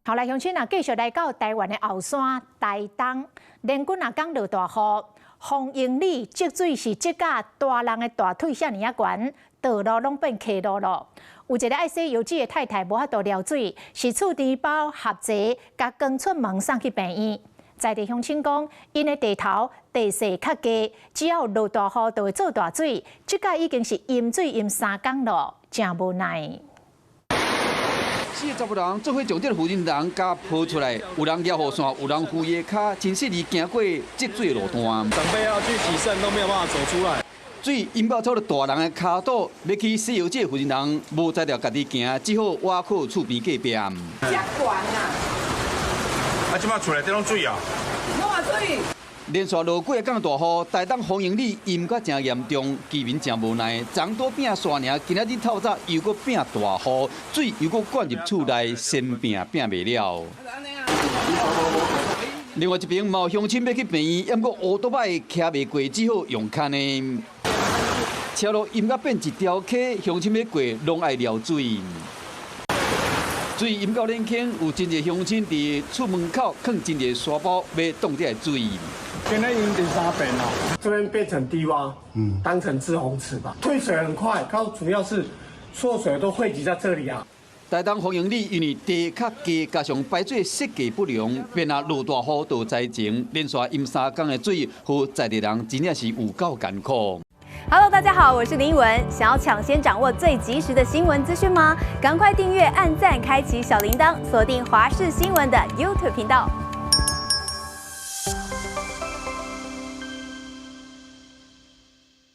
好來，鄉親啊，繼續來到台灣的後山台東，連幾若工落大雨，豐英里積水是積甲大人的大腿遐爾仔懸，道路攏變溪路咯。有一个愛洗腰子的太太無法度撩水，是厝甜包合齊共扛出門送去病院。在地鄉親講，𪜶的地頭地勢較低，只要落大雨就會做大水，這擺已經是淹水淹3工咯，誠無奈。四个查埔人做伙將這个婦人人共抱出來，有人舉雨傘，有人扶伊的跤，真細膩行過積水的路段。長輩要去洗腎都沒有辦法走出來。水淹到差不多大人的跤肚，欲去洗腰子的婦人人無才調家己行，只好倚靠厝邊隔壁。遮懸啊！啊，這擺厝內底攏水啊！攏水。連續落幾工大雨，台東豐英里淹甲誠嚴重，居民誠無奈。昨晡變沙爾，今仔日透早又閣變大雨，水又閣灌入厝內，先拚拚袂了。另外一邊，嘛有鄉親欲去病院，毋過烏多擺騎袂過，只好用牽的。車路淹甲變一條溪，鄉親欲過攏愛撩水。水淹到臉坑，有真濟鄉親佇厝門口囥真濟沙包，欲擋這个水。今天淹第三遍了，這邊變成低窪，當成滯洪池吧。退水很快，高主要是所有水都匯集在這裡啊。台東豐英里因為地較低，加上排水設計不良，變啊落大雨就災情，連續淹3工的水，予在地人真正是有夠艱苦。 Hello，大家好，我是林文。想要搶先掌握最及時的新聞資訊嗎？趕快訂閱、按讚、開啟小鈴鐺，鎖定華視新聞的 YouTube 頻道。